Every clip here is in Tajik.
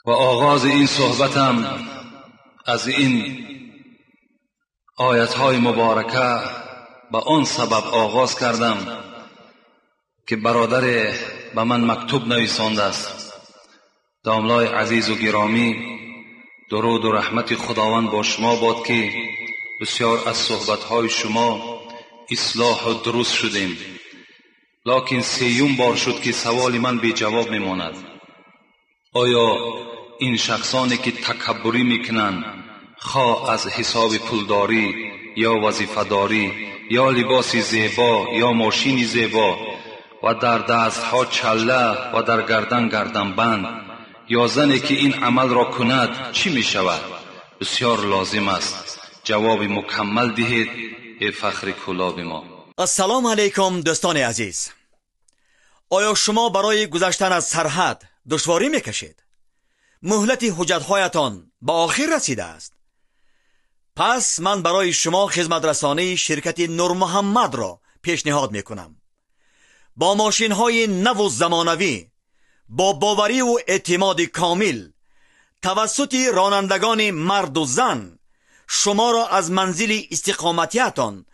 و آغاز این صحبتم از این آیت‌های مبارکه به آن سبب آغاز کردم که برادر به من مکتوب نویسانده است. داملای عزیز و گرامی، درود و رحمت خداوند با شما باد که بسیار از صحبت‌های شما اصلاح و درست شدیم، لکن سیوم بار شد که سوال من بی جواب میماند. آیا این شخصانی که تکبری میکنند، خواه از حساب پولداری یا وظیفه‌داری یا لباس زیبا یا ماشین زیبا و در دستها چله و در گردن گردنبند، یا زنی که این عمل را کند چی می شود؟ بسیار لازم است جواب مکمل دهید ای فخر کلاب ما. السلام علیکم دوستان عزیز. آیا شما برای گذشتن از سرحد دشواری میکشید؟ مهلت حجتهایتان به آخر رسیده است. پس من برای شما خدمت رسانی شرکت نور محمد را پیشنهاد میکنم. با ماشین های نو و زمانوی، با باوری و اعتماد کامل، توسط رانندگان مرد و زن شما را از منزل استقامتیتان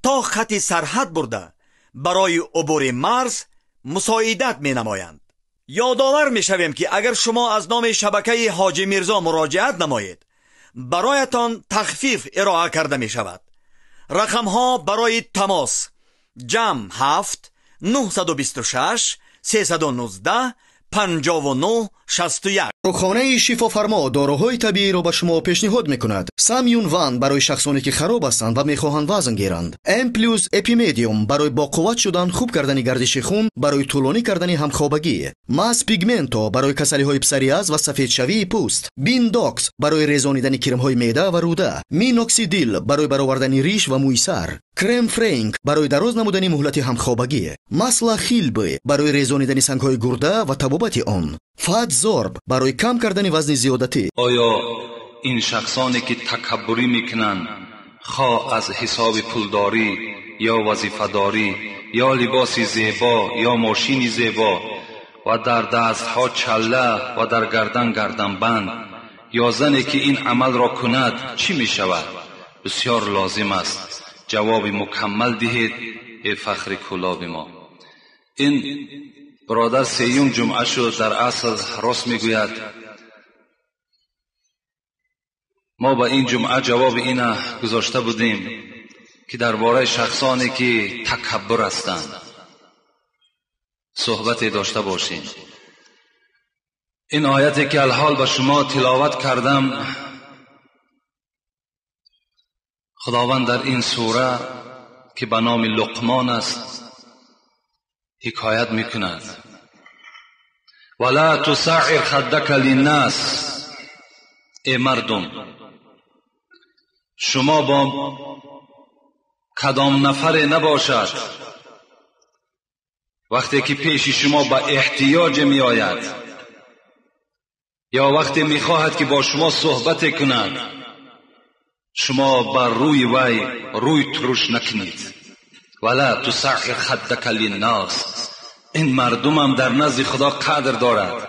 تا خط سرحد برده برای عبور مرز مساعدت می نمایند. یادآور می شویم که اگر شما از نام شبکه حاجی میرزا مراجعت نمایید، برایتان تخفیف ارائه کرده می شود. رقم ها برای تماس: جمع 7 926 319 59 61. Дорухонаи Шифофармо доруҳои табииро ба шумо пешниҳод мекунад. Самюн Ван барои шахсоне ки хароб ҳастанд ва мехоҳанд вазн гиранд. М плюс Эпимедиум барои боқувват шудан, хуб кардани гардиши хун, барои тӯлонӣ кардани ҳамхобагӣ. Мас Пигменто барои касалиҳои псориаз ва сафедшавии пӯст. Биндокс барои резонидани кирмҳои меъда ва рӯда. Миноксидил барои баровардани риш ва мӯи сар. Крем Френк барои дароз намудани муҳлати ҳамхобагӣ. Масла Хилбы барои резонидани сангҳои гурда ва табобати он. Фатзорб барои кам кардани вазни зиёдатӣ. оё ин шахсоне ки такаббурӣ мекунанд, хоҳ аз ҳисоби пулдорӣ ё вазифадорӣ ё либоси зебо ё мошини зебо ва дар дастҳо чалла ва дар гардан гарданбанд, ё зане ки ин амалро кунад чӣ мешавад? бисёр лозим аст ҷавоби мукаммал диҳед эй фахри кӯлоби мо. ин бародар сеюм ҷумъа шуд, дар асл рост мегӯяд. мо ба ин ҷумъа ҷавоби ина гузошта будем ки дар бораи шахсоне ки такаббур ҳастанд суҳбате дошта бошем. ин ояте ки алҳол ба шумо тиловат кардам, худованд дар ин сура ки ба номи Луқмон аст ҳикоят мекунад. ولا تصعر خدک للناس. ای مردم، شما با کدام نفر نباشد وقتی که پیش شما به احتیاج می آید یا وقتی می خواهد که با شما صحبت کند، شما بر روی وی روی ترش نکنید. ولا تصعر خدک للناس. این مردمم در نزد خدا قدر دارد.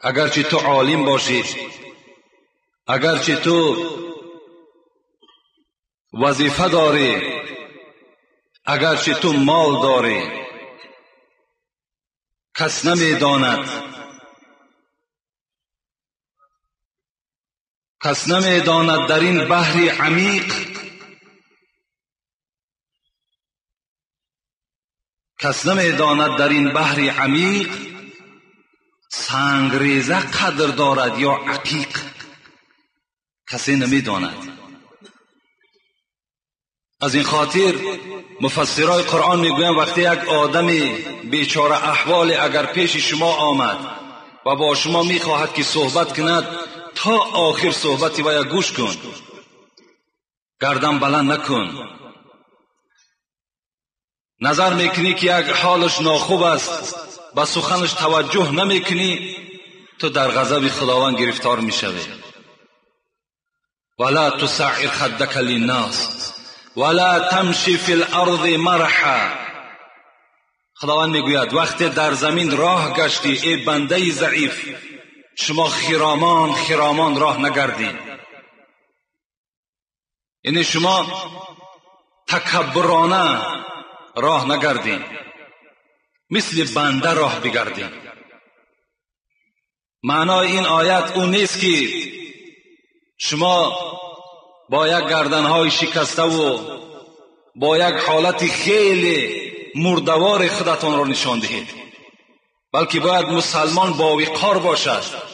اگرچه تو عالم باشی، اگرچه تو وظیفه داری، اگرچه تو مال داری، کس نمیداند، کس نمیداند در این بحر عمیق، کس نمیداند در این بحر عمیق سنگریزه قدر دارد یا عقیق. کسی نمیداند. از این خاطر مفسرای قرآن میگویند وقتی یک آدم بیچاره احوال اگر پیش شما آمد و با شما میخواهد که صحبت کند، تا آخر صحبتی ویا گوش کن، گردن بلند نکن. نظر میکنی که یک حالش ناخوب است، به سخنش توجه نمیکنی، تو در غضب خداوند گرفتار میشوی. ولا تصعر خدک للناس ولا تمشی فی الارض مرحا. خداوند میگوید وقتی در زمین راه گشتی ای بنده ضعیف، شما خرامان خرامان راه نگردین، یعنی شما تکبرانه راه نگردین، مثل بنده راه بگردین. معنای این آیت اون نیست که شما با یک گردنهای شکسته و با یک حالت خیلی مردوار خودتان را نشان دهید، بلکه باید مسلمان با وقار باشد.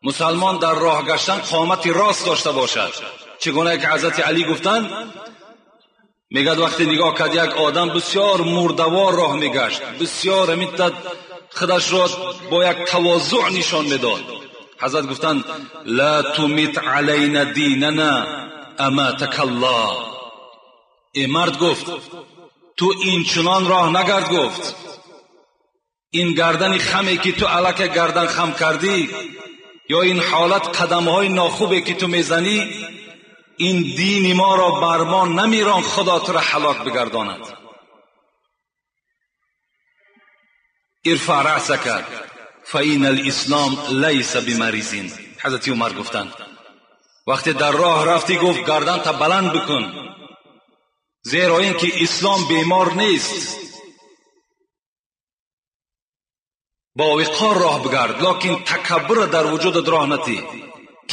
مسلمان در راه گشتن قامت راست داشته باشد. چگونه که حضرت علی گفتند، میگد وقتی نگاه کرد یک آدم بسیار مردوار راه میگشت، بسیار میتد خودش را با یک تواضع نشان میداد. حضرت گفتند لا تمیت علینا دیننا اماتک الله. ای مرد، گفت تو این چنان راه نگرد، گفت این گردن خمی که تو الکه گردن خم کردی یا این حالت قدمهای ناخوبی که تو میزنی، این دین ما را بر ما نمیران، خدا تو را هلاک بگرداند. ارفع رأسک فإن الاسلام لیس بمریض. حضرت عمر گفتند وقتی در راه رفتی، گفت گردن تا بلند بکن، زیرا اینکه اسلام بیمار نیست. با وقار راه بگرد، لکن تکبر در وجودت راه نتی،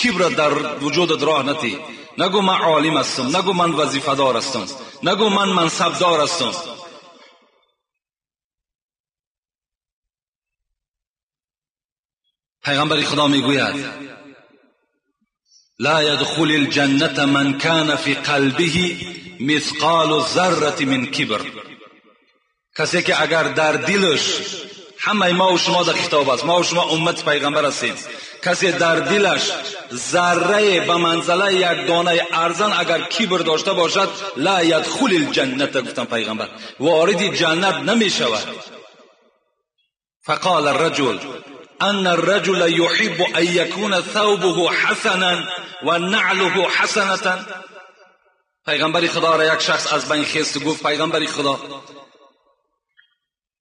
کبر در وجودت راه نتی. نگو من عالم هستم، نگو من وظیفه دار هستم، نگو من منصب دار هستم. پیغمبر خدا میگوید لا يدخل الجنة من كان في قلبه مثقال ذرة من کبر. کسی که اگر در دلش، همه ما و شما در خطاب است، ما و شما امت پیغمبر هستیم، کسی در دلش ذره به منزله یک دانه ارزن اگر کبر داشته باشد، لا يدخل الجنة، گفتن پیغمبر، وارد جنت نمی شود. فقال الرجل ان الرجل يحب ان يكون ثوبه حسنا و نعله حسنة. پیغمبر خدا را یک شخص از بین خیست گفت پیغمبر خدا،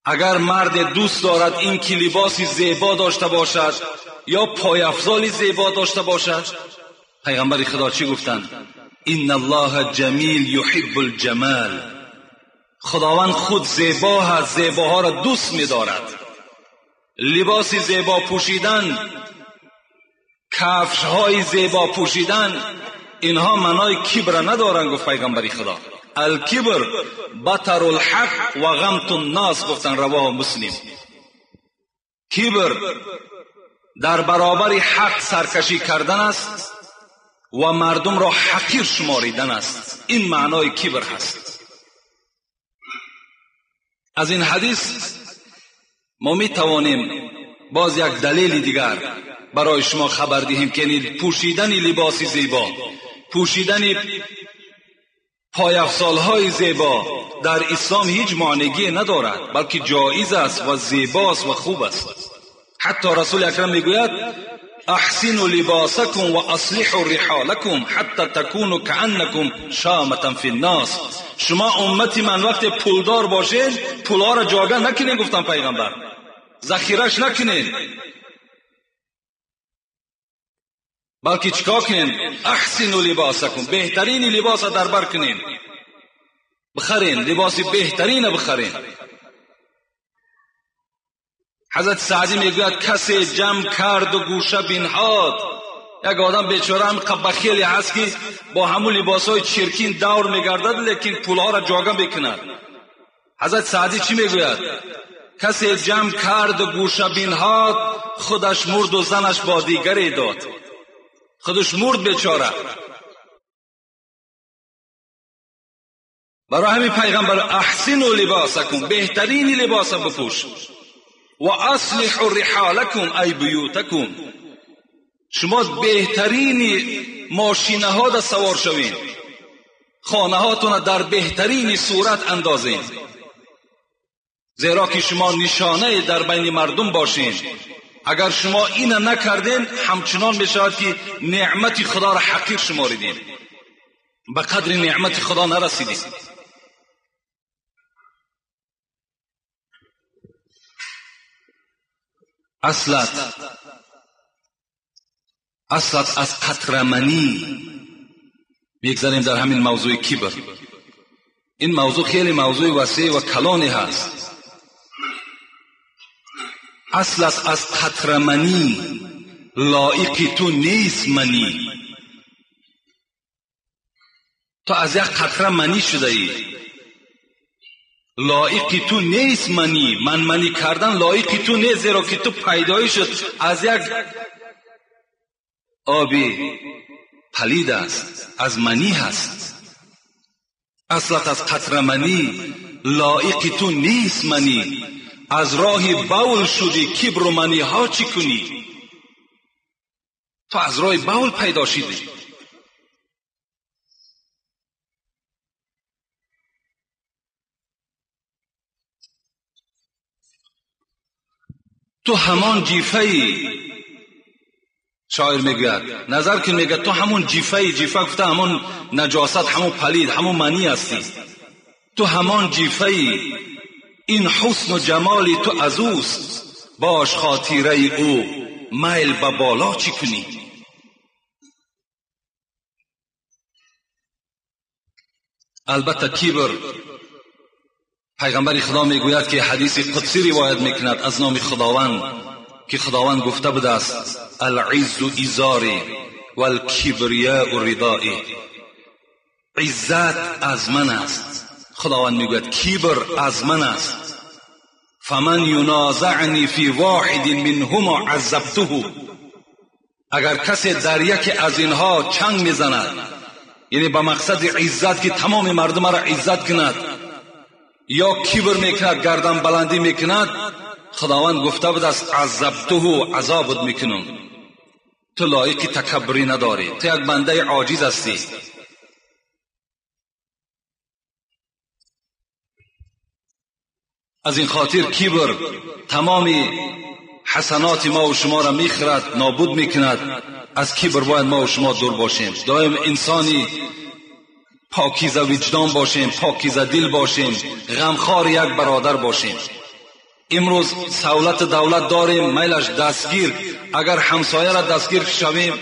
اگر مرد دوست دارد این که لباسی زیبا داشته باشد یا پایافزالی زیبا داشته باشد، پیغمبر خدا چی گفتند؟ ان الله جمیل یحب الجمال. خداوند خود زیبا هست، زیباها را دوست می‌دارد. لباس زیبا پوشیدن، کفش‌های زیبا پوشیدن، اینها معنای کبر ندارند. گفت پیغمبر خدا الکبر بطر الحق و غمت الناس، گفتن رواه مسلم. کبر در برابر حق سرکشی کردن است و مردم را حقیر شماریدن است. این معنای کبر هست. از این حدیث ما می توانیم باز یک دلیل دیگر برای شما خبر دهیم که پوشیدن لباس زیبا، پوشیدن پایافزالهای زیبا در اسلام هیچ معنیگی ندارد، بلکه جایز است و زیباست و خوب است. حتی رسول اکرم میگوید احسنوا لباسکم و اصلحوا رحالکم حتی تکونوا کأنکم شامة فی الناس. شما امتی من وقت پولدار باشین، پولها را جاگه نکنین، گفتم پیغمبر، ذخیرش نکنین، بلکه چیکار کنین؟ احسنوا لباسکم، بهترین لباس در بر کنین، بخرین، لباس بهترین بخرین. حضرت سعدی میگوید کسی جمع کرد و گوشه بنهاد. یک آدم بیچاره هم بخیلی هست که با همون لباسهای چرکین دور میگردد، لیکن پولها را جاگه میکند. حضرت سعدی چی میگوید؟ کسی جمع کرد و گوشه بنهاد، خودش مرد و زنش با دیگری داد. خودش مرد بیچاره. برای همین پیغمبر احسنوا لباسکم، بهترین لباس بپوش، و اصلحوا رحالکم ای بیوتکم، شما بهترین ماشینه ها در سوار شوین، خانه هاتون در بهترین صورت اندازین، زیرا که شما نشانه در بین مردم باشین. اگر شما اینو نکردین، همچنان میشود که نعمت خدا را حقیر شماریدین، به قدر نعمت خدا نرسیدین. اصلت Аслат аз қатра манӣ. Мегзарем дар ҳамин мавзӯи кибр. Ин мавзӯъ хеле мавзӯи васеъ ва калоне ҳаст. Аслат аз қатра манӣ, лоиқи ту нест манӣ. Ту аз як қатра манӣ шудаӣ, лоиқи ту нест манӣ. Ман манӣ кардан лоиқи ту нест, зеро ки ту пайдоишат аз як оби палид аст, аз манӣ ҳаст. Аслат аз қатра манӣ, лоиқи ту нест манӣ. Аз роҳи бавл шудӣ, кибру маниҳо чӣ кунӣ? Ту аз роҳи бавл пайдо шудӣ. Ту ҳамон ҷифаи, шоир мегӯяд, назар кун, мегӯяд ту ҳамон ҷифаи, ҷифа гуфта ҳамон наҷосат, ҳамон палид, ҳамон манӣ ҳастӣ. Ту ҳамон ҷифаи, ин ҳусну ҷамоли ту аз ӯст, бош хотираи ӯ, майл ба боло чӣ кунӣ? Албатта кибр, пайғамбари Худо мегӯяд ки ҳадиси қудсӣ ривоят мекунад аз номи Худованд, ки Худованд гуфта будааст: алъиззу изори валкибрияу ридои. Иззат аз ман аст. Худованд мегӯяд кибр аз ман аст. фаман юнозаъни фи воҳидин минҳумо азабтуҳу. Агар касе дар яке аз инҳо чанг мезанад, яъне ба мақсади иззат ки тамоми мардумаро иззат кунад, ё кибр мекунад, гарданбаландӣ мекунад, Худованд гуфта будааст азабтуҳу, азобат мекунам. Ту лоиқи такаббурӣ надорӣ, ту як бандаи оҷиз ҳастӣ. Аз ин хотир кибр тамоми ҳасаноти мо ва шуморо мехӯрад, нобуд мекунад. Аз кибр бояд мо ва шумо дур бошем. Доим инсони покиза виҷдон бошем, покиза дил бошем, ғамхори як бародар бошем. Имрӯз савлату давлат дорем, майлаш дастгир. Агар ҳамсояро дастгир шавем,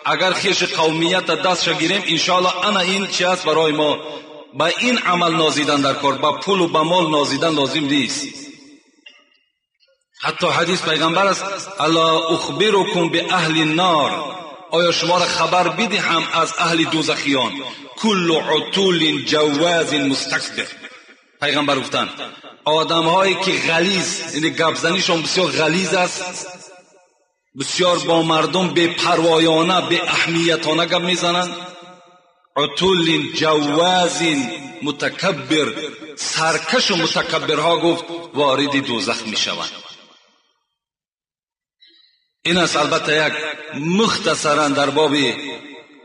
агар хеши қавмиятро дастша гирем, иншоаллоҳ ана ин чи аст барои мо. Ба ин амал нозидан дар кор, ба пулу ба мол нозидан лозим нест. Ҳатто ҳадис пайғамбар аст: ала ухбирукум би аҳли нор, оё шуморо хабар бидиҳам аз аҳли дӯзахиён? куллу утулин ҷаввазин мустакбир. Пайғамбар гуфтанд одамҳое ки ғализ, яъне гапзанишон бисёр ғализ аст, бисёр бо мардум бепарвоёна, беаҳамиятона гап мезананд. Утулин ҷаввазин мутакаббир, саркашу мутакаббирҳо гуфт вориди дӯзах мешаванд. Ин аст албатта як мухтасаран дар боби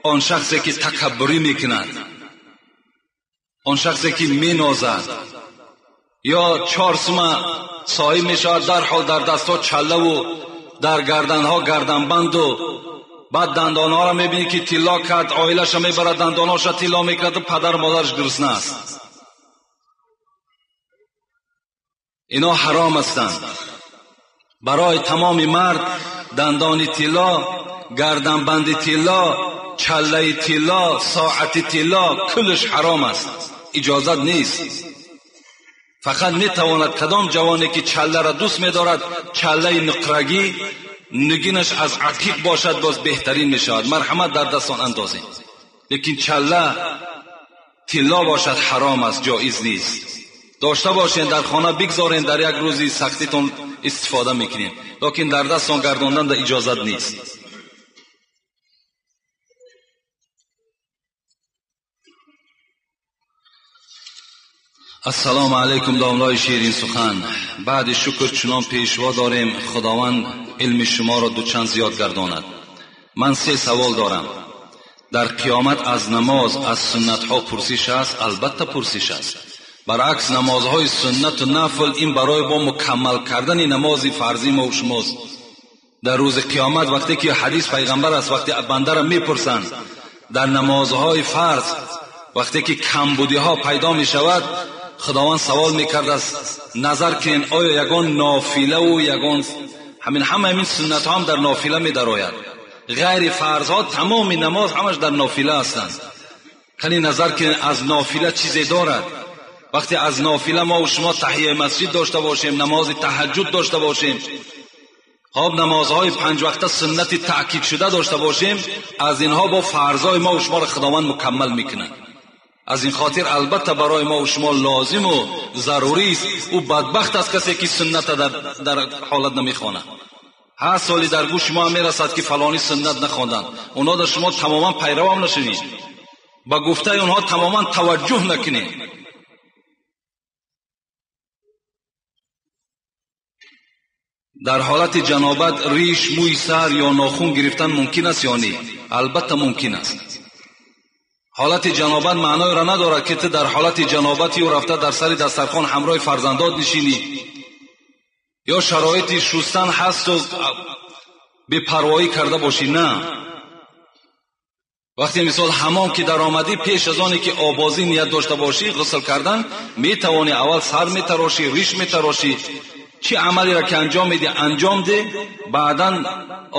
он шахсе ки такаббурӣ мекунад, он шахсе ки менозад, ё 4 сума соҳиб мешавад, дарҳол дар дастҳо чаллаву дар гарданҳо гарданбанду, баъд дандонҳоро мебинӣ ки тилло кард, оилаша мебарад, дандонҳоша тилло мекунад, падару модараш гурусна аст. Ино ҳаром ҳастанд. Барои тамоми мард дандони тилло, гарданбанди тилло, чаллаи тилло, соати тилло куллаш ҳаром аст, иҷозат нест. Фақат метавонад кадом ҷавоне ки чалларо дӯст медорад, чаллаи нуқрагӣ, нигинаш аз ақиқ бошад, боз беҳтарин мешавад. Марҳамат дар дастон андозем. Лекин чалла тилло бошад ҳаром аст, ҷоиз нест. Дошта бошед, дар хона бигзоред, дар як рӯзи сахтитон истифода мекунед, лекин дар дастон гардондан да иҷозат нест. Ассалому алайкум домлои ширин сухан. Баъди шукр чунон пешво дорем, Худованд илми шуморо дучанд зиёд гардонад. Ман 3 савол дорам. Дар қиёмат аз намоз, аз суннатҳо пурсиш аст? Албатта пурсиш аст. Баръакс намозҳои суннату нафл ин барои бо мукаммал кардани намози фарзӣ мо шумост. Дар рӯзи қиёмат вақте ки ҳадис пайғамбар аст, вақте бандаро мепурсанд дар намозҳои фарз, вақте ки камбудиҳо пайдо мешавад, Худованд савол мекардааст, назар кунед оё ягон нофилаву ягон ҳамин ҳама ҳамин суннатҳо ҳам дар нофила медарояд. Ғайри фарзҳо тамоми намоз ҳамаш дар нофила ҳастанд. Кани назар кунед, аз нофила чизе дорад. Вақте аз нофила мо ва шумо таҳияи масҷид дошта бошем, намози таҳаҷҷуд дошта бошем, хоб намозҳои панҷ вақта суннати таъкид шуда дошта бошем, аз инҳо бо фарзҳои мо ва шуморо Худованд мукаммал мекунад. Аз ин хотир албатта барои мо ва шумо лозиму зарурӣ аст. Ӯ бадбахт аст касе ки сунната дар ҳолат намехонад. Ҳар соли дар гӯши мо мерасад ки фалонӣ суннат нахонданд. Онҳо дар шумо тамоман пайравам нашавед, ба гуфтаи онҳо тамоман таваҷҷӯҳ накунед. Дар ҳолати ҷанобат риш, мӯи сар ё нохун гирифтан мумкин аст ё не? Албатта мумкин аст. Ҳолати ҷанобат маъноеро надорад ки ту дар ҳолати ҷанобати ӯ рафта дар сари дастархон ҳамроҳи фарзандот нишинӣ, ё шароити шустан ҳасту бепарвоӣ карда бошӣ. На, вақте мисол ҳамом ки даромадӣ, пеш аз оне ки обозӣ ният дошта бошӣ, ғусл кардан метавонӣ, аввал сар метарошӣ, риш метарошӣ, чӣ амалеро ки анҷом медиҳ анҷом де, баъдан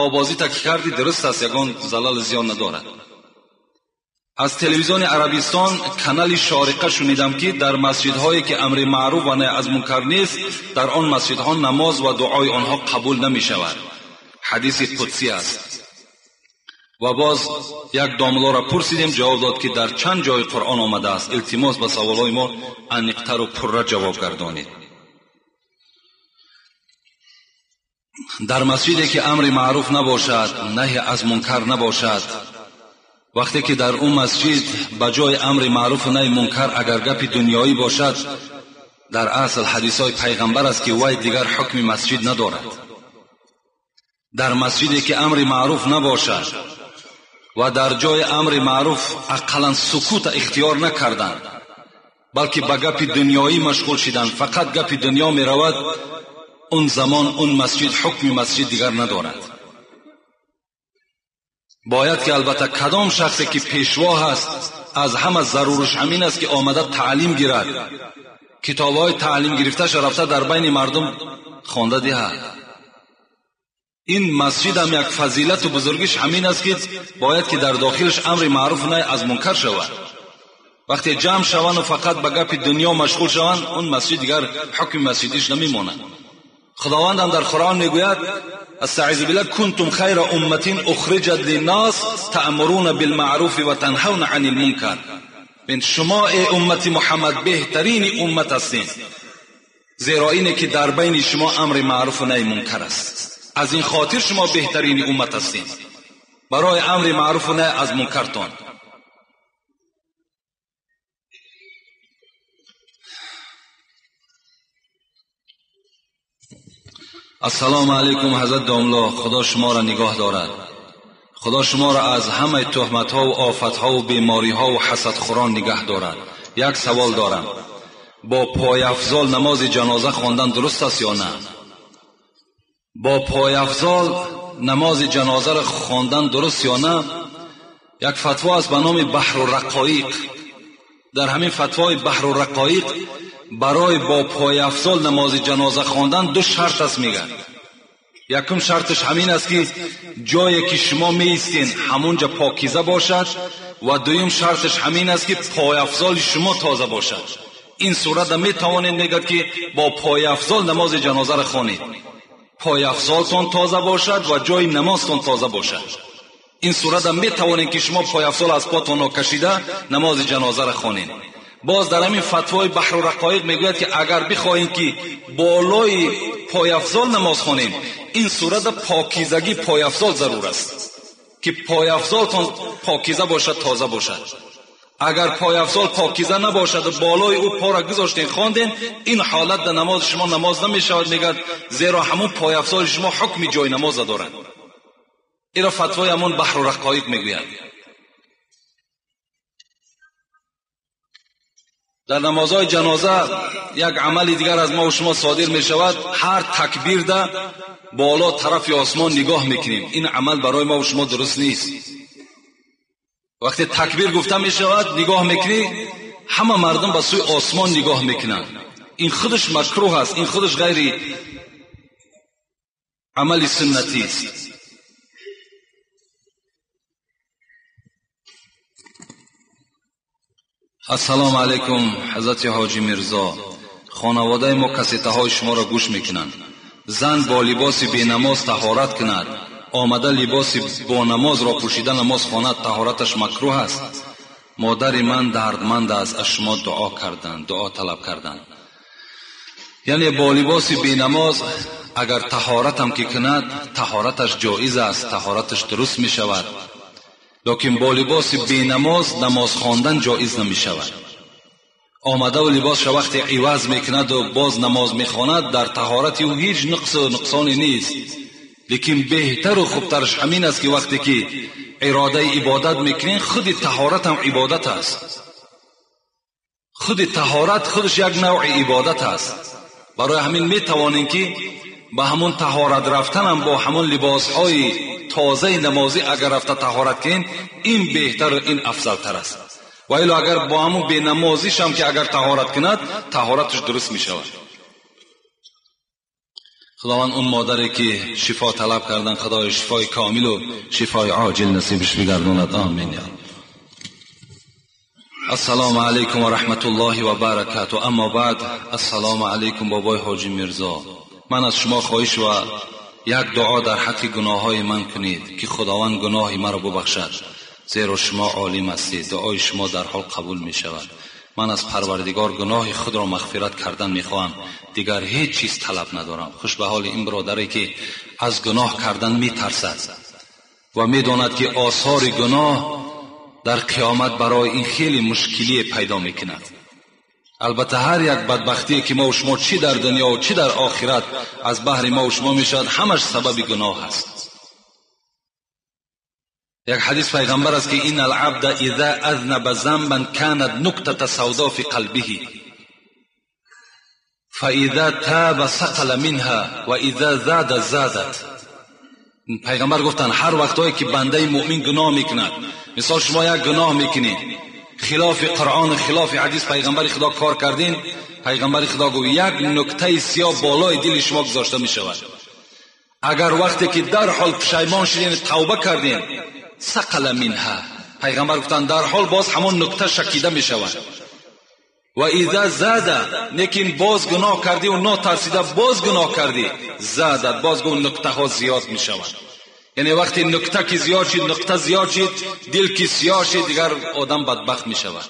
обозита ки кардӣ дуруст аст, ягон залал зиён надорад. Аз телевизиони Арабистон канали Шориқа шунидам ки дар масҷидҳое ки амри маъруф ва наҳй аз мункар нест, дар он масҷидҳо намоз ва дуои онҳо қабул намешавад. Ҳадиси қудсӣ аст. Ва боз як домлоро пурсидем, ҷавоб дод ки дар чанд ҷои Қуръон омадааст. Илтимос ба саволҳои мо аниқтару пурра ҷавоб гардонед. Дар масҷиде ки амри маъруф набошад, наҳй аз мункар набошад, вақте ки дар он масҷид ба ҷои амри маъруфу наҳи мункар агар гапи дунёӣ бошад, дар асл ҳадисҳои пайғамбар аст ки вай дигар ҳукми масҷид надорад. Дар масҷиде ки амри маъруф набошад ва дар ҷои амри маъруф ақаллан сукута ихтиёр накарданд, балки ба гапи дунёӣ машғул шиданд, фақат гапи дунё меравад, он замон он масҷид ҳукми масҷид дигар надорад. Бояд ки албатта кадом шахсе ки пешво ҳаст, аз ҳама зарураш ҳамин аст ки омада таълим гирад, китобҳои таълим гирифташа рафта дар байни мардум хонда диҳад. Ин масҷидам як фазилату бузургиш ҳамин аст ки бояд ки дар дохилаш амри маъруф наҳй аз мункар шавад. Вақте ҷамъ шаванду фақат ба гапи дунё машғул шаванд, он масҷид дигар ҳукми масҷидиш намемонад. Худовандам дар Қуръон мегӯяд: استعیذ بالله کنتم خیر امة اخرجت للناس تأمرون بالمعروف و تنهون عن المنکر. شما ای امت محمد بهترین امت هستین، زیرا اینه که در بین شما امر معروف و نهی منکر است. از این خاطر شما بهترین امت هستین برای امر معروف و نهی از منکرتان. السلام علیکم حضرت داملا، خدا شما را نگاه دارد. خدا شما را از همه تهمت ها و آفت ها و بیماری ها و حسد خوران نگه دارد. یک سوال دارم: با پایافزال نماز جنازه خواندن درست است یا نه؟ با پایافزال نماز جنازه را خواندن درست یا نه؟ یک فتوا است به نام بحر الرقایق. در همین فتوای بحر الرقایق برای با پایافزال نماز جنازه خواندن دو شرط است میگن. یکم شرطش همین است که جایی که شما میایستین همونجا پاکیزه باشد، و دویم شرطش همین است که پایافزال شما تازه باشد. این صورت میتوانید میگد که با پایافزال نماز جنازه را خوانید، پایافزالتان تازه باشد و جای نمازتان تازه باشد. این صورت میتوانید که شما پایافزال از پاتان کشیده نماز جنازه را خوانید. باز در همین فتوای بحر الرقایق میگوید که اگر بخواهیم که بالای پایافزال نماز خوانیم، این صورت پاکیزگی پایافزال ضرور است که پایافزالتان پاکیزه باشد، تازه باشد. اگر پایافزال پاکیزه نباشد و بالای او پا را گذاشتین خواندین، این حالت در نماز شما نماز نمیشود، میگد زیرا همون پایافزال شما حکم جای نماز دارد. این را فتوای همون بحر الرقایق میگوید. در نمازهای جنازه یک عمل دیگر از ما و شما صادر می شود. هر تکبیر ده بالا طرف آسمان نگاه میکنیم. این عمل برای ما و شما درست نیست. وقتی تکبیر گفته می شود نگاه میکنی، همه مردم به سوی آسمان نگاه میکنند. این خودش مکروه است، این خودش غیر عمل سنتی است. Ассалому алайкум ҳазрати ҳоҷи Мирзо. Хонаводаи мо кассетаҳои шуморо гӯш мекунанд. Зан бо либоси бенамоз таҳорат кунад, омада либоси бонамозро пӯшида намоз хонад, таҳораташ макрӯҳ аст. Модари ман дардманд аст, аз шумо дуо карданд, дуо талаб карданд. Яъне бо либоси бенамоз агар таҳоратам ки кунад, таҳораташ ҷоиз аст, таҳораташ дуруст мешавад. Лекин бо либоси бенамоз намоз хондан ҷоиз намешавад. Омадаву либосша вақте иваз мекунаду боз намоз мехонад, дар таҳорати ӯ ҳеҷ нуқсу нуқсоне нест. Лекин беҳтару хубтараш ҳамин аст, ки вақте ки иродаи ибодат мекунем, худи таҳорат ҳам ибодат аст. Худи таҳорат худаш як навъи ибодат аст. Барои ҳамин метавонем, ки ба ҳамон таҳорат рафтанам бо ҳамон либосҳои тозаи намозӣ агар рафта таҳорат кунем, ин беҳтару ин афзалтар аст. Ва ило агар бо ҳамон бенамозишам ки агар таҳорат кунад, таҳораташ дуруст мешавад. Худованд он модаре ки шифо талаб кардан, Худои шифои комилу шифои оҷил насибаш бигардонад. Амин. Ассалому алайкум ва раҳматуллоҳи ва баракату. Аммо баъд, ассалому алайкум бобои ҳоҷи Мирзо. Ман аз шумо хоҳиш ва як дуо дар ҳаққи гуноҳҳои ман кунед, ки Худованд гуноҳи маро бубахшад, зеро шумо олим ҳастед, дуои шумо дар ҳол қабул мешавад. Ман аз Парвардигор гуноҳи худро мағфират кардан мехоҳам, дигар ҳеҷ чиз талаб надорам. Хуш ба ҳоли ин бародаре ки аз гуноҳ кардан метарсад ва медонад, ки осори гуноҳ дар қиёмат барои ин хеле мушкилие пайдо мекунад. Албатта ҳар як бадбахтие ки мо шумо чӣ дар дунё ва чӣ дар охират аз баҳри мо шумо мешавад, ҳамаш сабаби гуноҳ аст. Як ҳадис пайғамбар аст, ки ин алабда иза азнаба замбан канат нуктата савдо фи қалбиҳи фаиза таба сақала минҳа ва иза зада задат. Пайғамбар гуфтанд, ҳар вақтҳое ки бандаи муъмин гуноҳ мекунад, мисол шумо як гуноҳ мекунед, хилофи Қуръон, хилофи ҳадис пайғамбари Худо кор кардин, пайғамбари Худо гуфт, як нуктаи сиёҳ болои дили шумо гузошта мешавад. Агар вақте ки дарҳол пушаймон шудин, тавба кардин, сақала минҳа, пайғамбар гуфтанд, дарҳол боз ҳамон нукта шакида мешавад. Ва иза зада, лекин боз гуноҳ кардӣ ва нотарсида боз гуноҳ кардӣ, задат, боз гуфт нуктаҳо зиёд мешавад. Яъне вақте нукта ки зиёд шид, нуқта зиёд шид, дил ки сиёҳ шид, дигар одам бадбахт мешавад.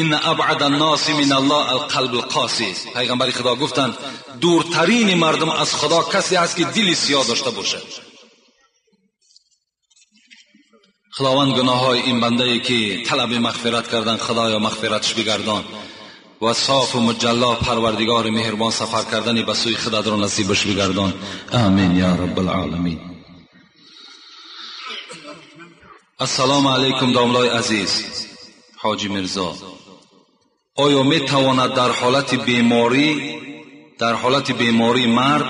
Инна абъада анноси мин аллоҳ алқалб алқоси. Пайғамбари Худо гуфтанд, дуртарини мардум аз Худо касе аст, ки дили сиёҳ дошта бошад. Худованд гуноҳҳои ин бандае ки талаби мағфират кардан, Худоё мағфиратш бигардон ва софу муҷалло Парвардигори меҳрубон сафар кардани ба сӯи худатро насибаш бигардон. Амин я раббал оламин. Ассалому алайкум домлои азиз ҳоҷи Мирзо. Оё метавонад дар ҳолати беморӣ мард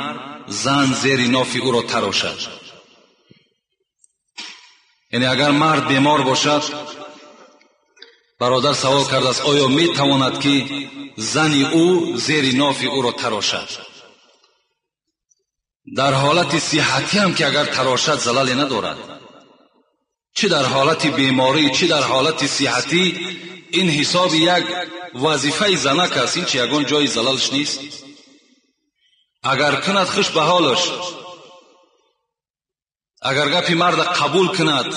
зан зери нофи ӯро тарошад? Яъне агар мард бемор бошад, бародар савол кардааст, оё метавонад, ки зани ӯ зери нофи ӯро тарошад? Дар ҳолати сиҳатӣ ҳам ки агар тарошад, залале надорад. Чӣ дар ҳолати беморӣ, чӣ дар ҳолати сиҳатӣ, ин ҳисоби як вазифаи занак аст. Ин чи ягон ҷои залалш нест. Агар кунад, хуш ба ҳолаш. Агар гапи марда қабул кунад,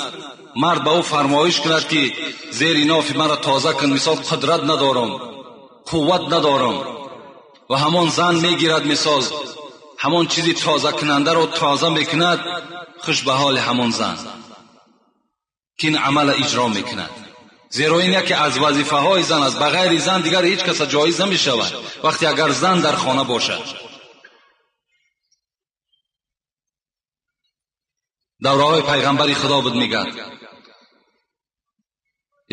мард ба ӯ фармоиш кунад, ки зери нофи маро тоза кун, мисол қудрат надорам, қувват надорам, ва ҳамон зан мегирад, мисол ҳамон чизи тозакунандаро тоза мекунад, хуш ба ҳоли ҳамон зан, ки ин амала иҷро мекунад, зеро ин яке аз вазифаҳои зан аст. Ба ғайри зан дигар ҳеҷ каса ҷоиз намешавад, вақте агар зан дар хона бошад. Давраҳои пайғамбари Худо буд, мегӯяд,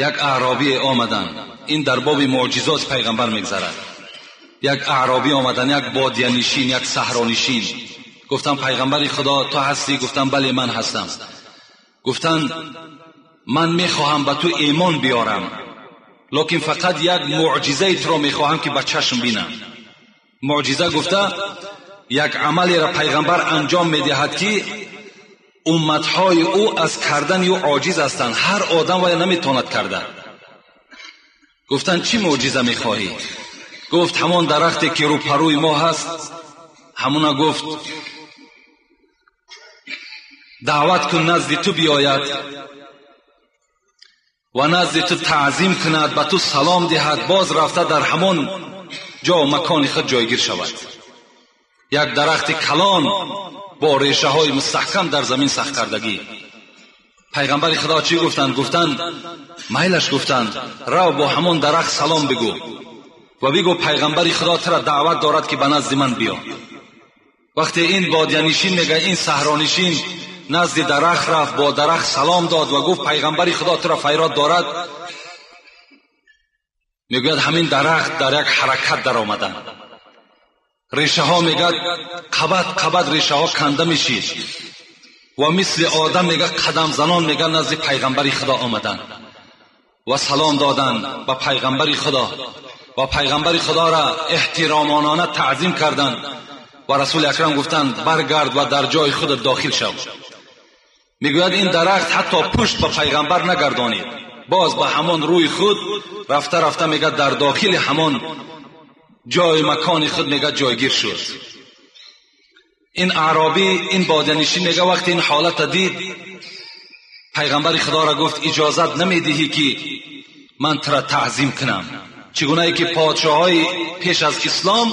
як аъробие омаданд. Ин дар боби муъҷизоти пайғамбар мегзарад. Як аъробӣ омаданд, як бодиянишин, як саҳронишин. Гуфтанд: «Пайғамбари Худо ту ҳастӣ?» Гуфтанд: «Бале, ман ҳастам». Гуфтанд: «Ман мехоҳам ба ту имон биёрам, лекин фақат як муъҷизаи туро мехоҳам, ки ба чашм бинам». Муъҷиза гуфта, як амалеро пайғамбар анҷом медиҳад, ки умматҳои ӯ аз кардани ӯ оҷиз ҳастанд, ҳар одам вая наметавонад карда. Гуфтанд чӣ мӯъҷиза мехоҳӣ? Гуфт ҳамон дарахте ки рӯпарӯи мо ҳаст, ҳамуна гуфт даъват кун назди ту биёяд ва назди ту таъзим кунад, ба ту салом диҳад, боз рафта дар ҳамон ҷо макони худ ҷойгир шавад. Як дарахти калон бо решаҳои мустаҳкам дар замин сахт кардагӣ. Пайғамбари Худо чӣ гуфтанд? Гуфтанд майлаш, гуфтанд рав бо ҳамон дарахт салом бигӯ ва бигӯ пайғамбари Худо тура даъват дорад ки ба назди ман биё. Вақте ин бодиянишин мега, ин саҳронишин назди дарахт рафт, бо дарахт салом дод ва гуфт пайғамбари Худо тура файрод дорад. Мегӯяд ҳамин дарахт дар як ҳаракат даромаданд. Решаҳо мегӯяд қабат қабат решаҳо канда мешид ва мисли одам мегӯяд қадамзанон мегӯяд назди пайғамбари Худо омаданд ва салом доданд ба пайғамбари Худо ва пайғамбари Худоро эҳтиромонона таъзим карданд ва Расули Акрам гуфтанд баргард ва дар ҷои худат дохил шав. Мегӯяд ин дарахт ҳатто пушт ба пайғамбар нагардонид, боз ба ҳамон рӯи худ рафта рафта мегӯяд дар дохили ҳамон ҷои макони худ мегӯяд ҷойгир шуд. Ин аъробӣ, ин бодиянишин мегӯяд вақте ин ҳолата дид, пайғамбари Худоро гуфт иҷозат намедиҳӣ ки ман тура таъзим кунам. Чигунае ки подшоҳҳои пеш аз ислом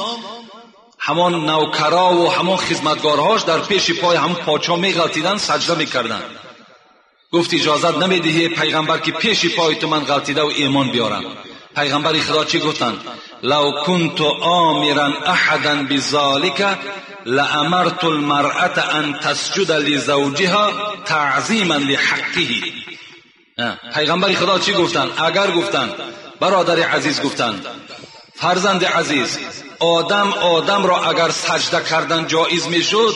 ҳамон навкарову ҳамон хизматгорҳош дар пеши пои ҳамон подшоҳ меғалтиданд, саҷда мекарданд. Гуфт иҷозат намедиҳӣ пайғамбар ки пеши пои ту ман ғалтидаву имон биёрам. Пайғамбари Худо чӣ гуфтанд? لو كنت آمرا احدا بذلك لامرت المرأة ان تسجد لزوجها تعظیما لحقه. پیغمبر خدا چی گفتند؟ اگر گفتند برادر عزیز، گفتند فرزند عزیز، آدم آدم را اگر سجده کردن جایز میشد،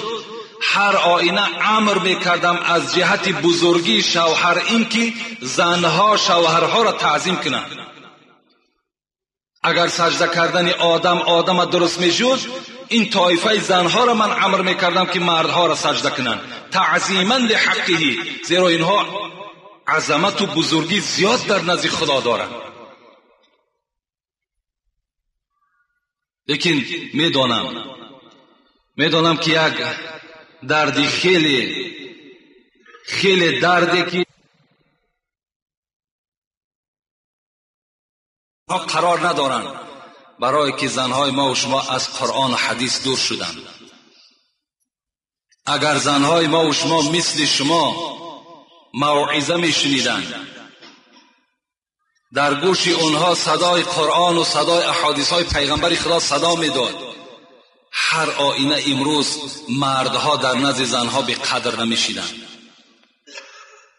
هر آینه امر میکردم از جهت بزرگی شوهر این که زنها شوهرها را تعظیم کنند. اگر سجده کردن آدم آدم درست میشد، این طایفه زنها را من امر میکردم که مردها را سجده کنند، تعظیما لحقه، زیرا اینها عظمت و بزرگی زیاد در نزد خدا دارند. لیکن میدانم که یک دردی خیلی خیلی دردی که قرار ندارند، برای که زنهای ما و شما از قرآن و حدیث دور شدند. اگر زنهای ما و شما مثل شما موعظه می شنیدند، در گوش اونها صدای قرآن و صدای احادیث های پیغمبر خدا صدا میداد، هر آینه امروز مردها در نزد زنها به قدر نمیشیدند.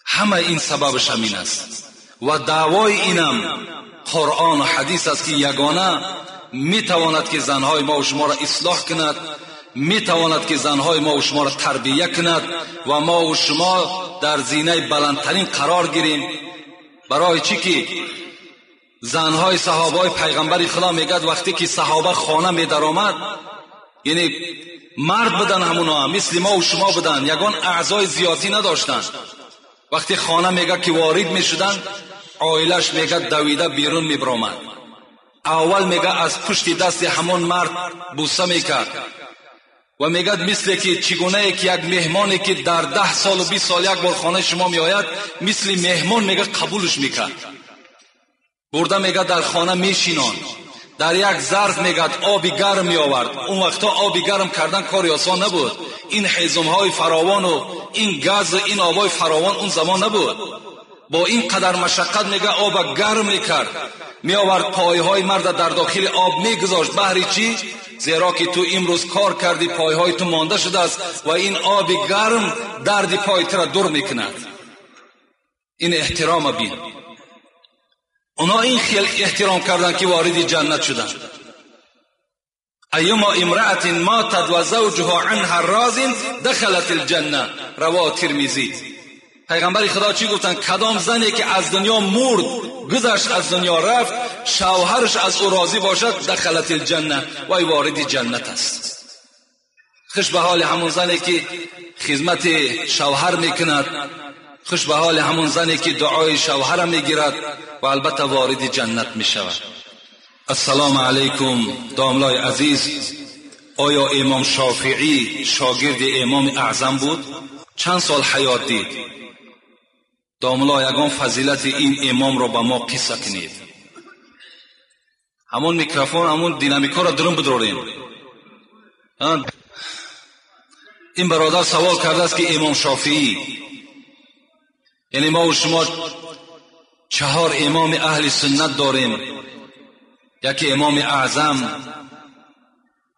همه این سببش همین است و دعوای اینم قرآن و حدیث است که یگانه میتواند که زنهای ما و شما را اصلاح کند، میتواند که زنهای ما و شما را تربیه کند و ما و شما در زینه بلندترین قرار گیریم. برای چی که زنهای صحابه های پیغمبر خدا میگد وقتی که صحابه خانه میدرآمد، یعنی مرد بدن، همونا مثل ما و شما بدن، یگان اعضای زیادی نداشتند. وقتی خانه میگه که وارد میشدن، عائلش میگه دویده بیرون میبرآمد. اول میگه از پشت دست همون مرد بوسه میکرد و میگه مثل که چگونه که یک مهمانی که در 10 سال و 20 سال یک بار خانه شما میآید، مثل مهمان میگه قبولش میکرد. برده میگه در خانه میشینان، در یک ظرف میگه آب گرم میآورد. اون وقتا آب گرم کردن کاری آسان نبود، این حیزم های فراوان و این گاز و این آبای فراوان اون زمان نبود. با این قدر مشقت میگه آب گرم میکرد، میآورد، پایهای مرد در داخل آب میگذاشت. بهری چی؟ زیرا که تو امروز کار کردی، پایهای تو مانده شده است و این آب گرم درد پای تو را دور میکند. این احترام بین. اونا این خیلی احترام کردن که وارد جنت شدن. ایما امرأة ماتت و زوجها عنها راض دخلت الجنه، رواه ترمذی. پیغمبر خدا چی گفتن؟ کدام زنی که از دنیا مرد، گذشت از دنیا رفت، شوهرش از او راضی باشد، دخلت الجنه، وای وارد جنت است. خوش به حال همون زنی که خدمت شوهر میکند، خوش به حال همون زنی که دعای شوهر میگیرد و البته وارد جنت میشود. السلام علیکم داملای عزیز، آیا امام شافعی شاگرد امام اعظم بود؟ چند سال حیات دید؟ داملا یگان فضیلت این امام را به ما قصه کنید. همون میکروفون، همون دینامیکا را درون بدروریم. این برادر سوال کرده است که امام شافعی، یعنی ما و شما 4 امام اهل سنت داریم، یکی امام اعظم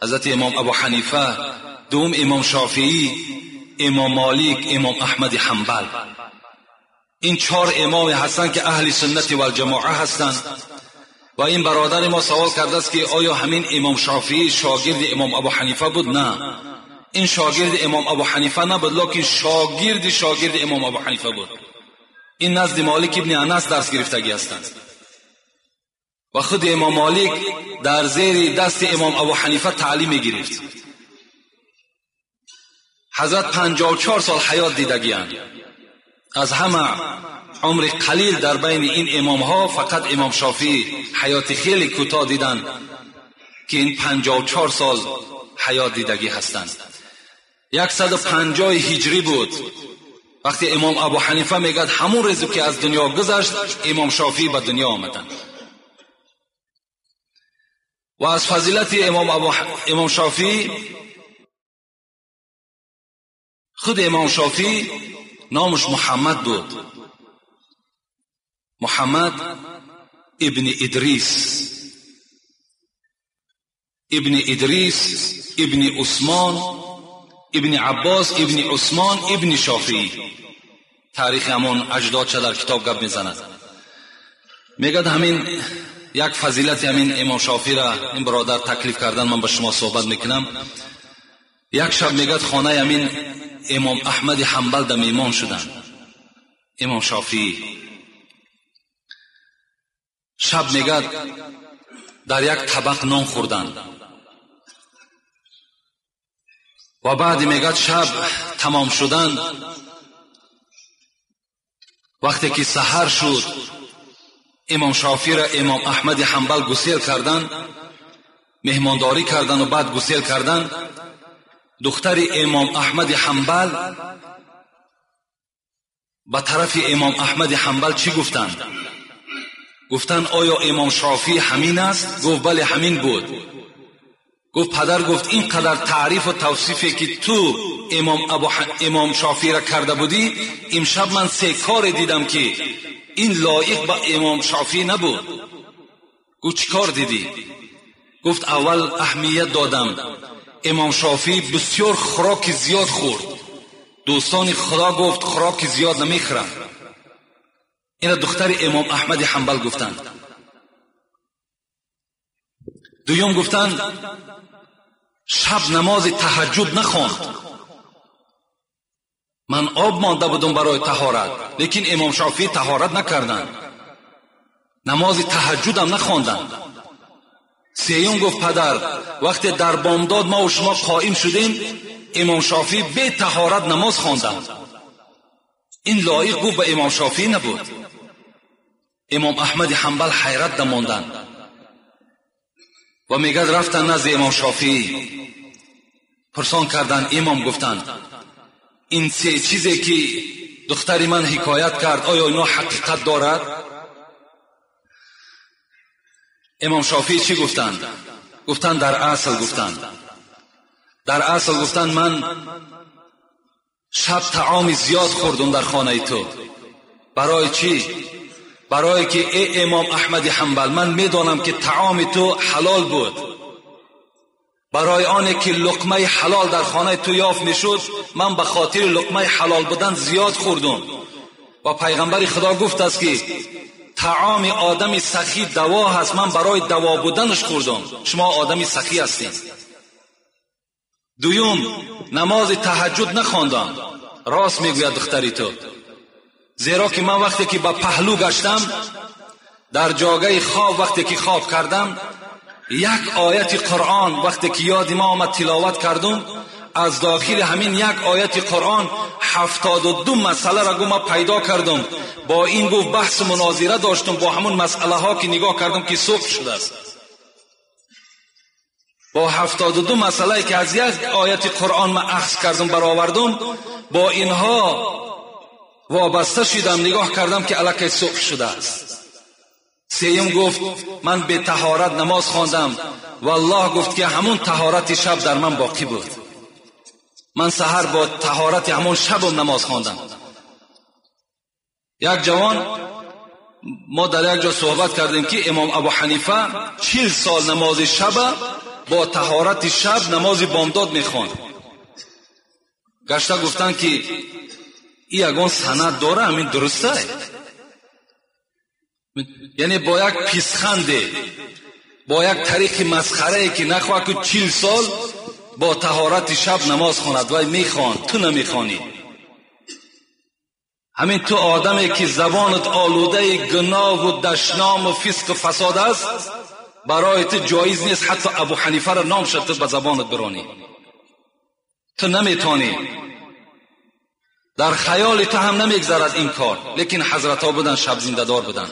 حضرت امام ابو حنیفه، دوم امام شافعی، امام مالک، امام احمد حنبل. این 4 امام هستند که اهل سنت و الجماعه هستند. و این برادر ما سوال کرده است که آیا همین امام شافعی شاگرد امام ابو حنیفه بود؟ نه، این شاگرد امام ابو حنیفه نبود، لکن شاگرد شاگرد امام ابو حنیفه بود. این نزد مالک ابن انس درس گرفتگی هستند و خود امام مالک در زیر دست امام ابو حنیفه تعلیم گرفت. حضرت 54 سال حیات دیدگی اند. از همه عمر قلیل در بین این امام ها فقط امام شافعی حیات خیلی کوتاه دیدند که این 54 سال حیات دیدگی هستند. 150 هجری بود وقتی امام ابو حنیفه میگد همون روزی که از دنیا گذشت امام شافعی به دنیا آمدند. و از فضیلت امام شافعی، خود امام شافعی نامش محمد بود، محمد ابن ادریس، ابن ادریس ابن عثمان ابن عباس ابن عثمان ابن شافعی. تاریخ همون اجداد چه در کتاب گپ میزند. میگد همین یک فضیلت همین امام شافعی را این برادر تکلیف کردن، من با شما صحبت میکنم. یک شب میگد خانه همین امام احمد حنبل در میمان شدن. امام شافعی شب میگد در یک طبق نان خوردن و بعد میگد شب تمام شدن، وقتی که سحر شد امام شافعی را امام احمد حنبل گسیل کردن، مهمانداری کردن و بعد گسیل کردن. دختر امام احمد حنبل به طرف امام احمد حنبل چی گفتند؟ گفتند آیا امام شافعی همین است؟ گفت بله همین بود. گفت پدر، گفت اینقدر تعریف و توصیفی که تو امام شافعی را کرده بودی، امشب من 3 کار دیدم که این لایق به امام شافعی نبود. گفت چی کار دیدی؟ گفت اول اهمیت دادم امام شافعی بسیار خوراک زیاد خورد. دوستان خدا گفت خوراک زیاد نمیخورم. این دختر امام احمد حنبل گفتند. دویم گفتند شب نماز تهجد نخواند. من آب مانده بودم برای طهارت، لیکن امام شافعی طهارت نکردند، نماز تهجد هم نخواندند. سیوم گفت پدر وقتی در بامداد ما و شما قائم شدیم امام شافعی به طهارت نماز خواندند. این لایق گفت به امام شافعی نبود. امام احمد حنبل حیرت دماندند و میگد رفتن نزد امام شافعی، پرسان کردند. امام گفتند این 3 چیزی که دختر من حکایت کرد آیا اینا حقیقت دارد؟ امام شافعی چی گفتند؟ گفتند در اصل گفتند، در اصل گفتند من شب طعام زیاد خوردم در خانه تو. برای چی؟ برای که ای امام احمد حنبل من میدانم که طعام تو حلال بود، برای آنه که لقمه حلال در خانه تو یافت میشد من به خاطر لقمه حلال بودن زیاد خوردم. و پیغمبر خدا گفت است که طعام آدم سخی دوا هست، من برای دوا بودنش خوردم، شما آدم سخی هستین. دویم نماز تهجد نخواندم. راست میگوید دختری تو، زیرا که من وقتی که به پهلو گشتم در جاگه خواب، وقتی که خواب کردم یک آیت قرآن وقتی که یاد ما آمد تلاوت کردم، از داخل همین یک آیت قرآن 72 مسئله را گفت من پیدا کردم. با این گفت بحث مناظره داشتم با همون مسئله ها که نگاه کردم که سقط شده است. با 72 مسئله که از یک آیت قرآن من اخذ کردم برآوردم، با اینها وابسته شدم، نگاه کردم که الکی سقط شده است. سیم گفت من به طهارت نماز خواندم، والله گفت که همون طهارت شب در من باقی بود. من سحر با طهارت همون شبم نماز خواندم. یک جوان ما در یک جا صحبت کردیم که امام ابو حنیفه 40 سال نماز شب با طهارت شب نماز بامداد میخواند. گشته گفتن که این یگان سند داره، همین درسته؟ یعنی با یک پیسخنده، با یک طریق مسخره که نخواه که 40 سال با طهارت شب نماز خواند و میخواند، تو نمیخوانی. همین تو آدمی که زبانت آلوده گناه و دشنام و فسق و فساد است، برای تو جایز نیست حتی ابو حنیفه را نام شد تو به زبانت برانی. تو نمیتونی، در خیال تو هم نمیگذرد این کار. لیکن حضرت ها بودن، شب زنده دار بودن.